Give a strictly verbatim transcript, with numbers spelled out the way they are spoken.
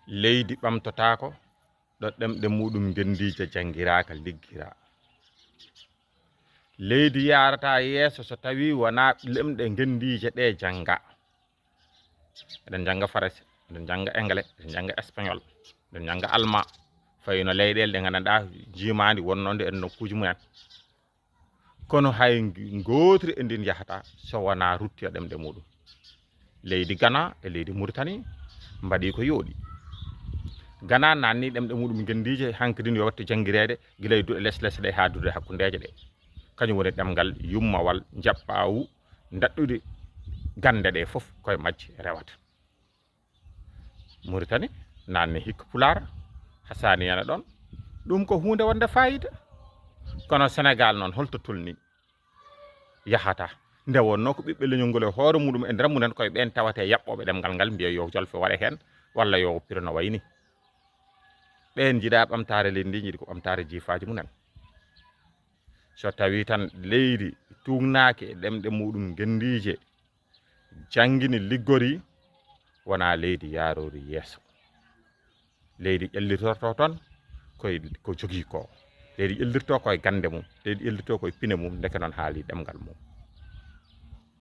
Leydi ɓamtotaako ɗo ɗemɗe muɗum ngenndiije janngiraaka, liggiraa. Leydi yaarataa yeeso so tawii wonaa ɗemɗe ngenndiije ɗee janngaa. Eɗen njannga farayse, eɗen njannga engale, eɗen njannga espagnol, eɗen njannga almaa. Fayi no leyɗeele ɗe nganndanɗaa njiimaandi wonnoonde en nokkuuji mumen. Kono hay ngootiri e ndin yahataa so wonaa ruttiya ɗemɗe muɗum. Leydi Gana e leydi Muritani mbaɗii ko yooɗi. Gana naatnii ɗemɗe muɗum ngenndiije, hankadin yo waɗtu janngireede gila e duɗe les les ɗe haa duɗe hakkundeeje ɗe. Kañum woni ɗemngal yummawal, njaɓɓaawu, ndaɗɗudi gannde ɗe fof koye majje rewata. Muritani naatnii hikka Pulaar, Hasaani yana ɗon. Ɗum ko huunde wonde faayiida. Kono Senegaal noon, holto tolnii? Yahataa. Nde wonnoo ko ɓiɓɓe leñol ngol e hoore muɗum e nder mumen koye ɓeen tawatee yaɓɓooɓe ɗemngal ngal, mbiya yo jolfe waɗe heen, walla yo pire no wayi nii. Ɓeen njiɗaa ɓamtaare leydi ndi, njiɗi ko ɓamtaare jiifaaji mumen. So tawii tan leydi tuugnaaki e ɗemɗe muɗum ngenndiije, janngini, liggori, wonaa leydi yaaroori yeeso. Leydi ƴellirtorto toon koye ko jogii ko. Leydi ƴellirto koye gannde mum, leydi ƴellirto koye pine mum, ndeke noon haali ɗemngal mum.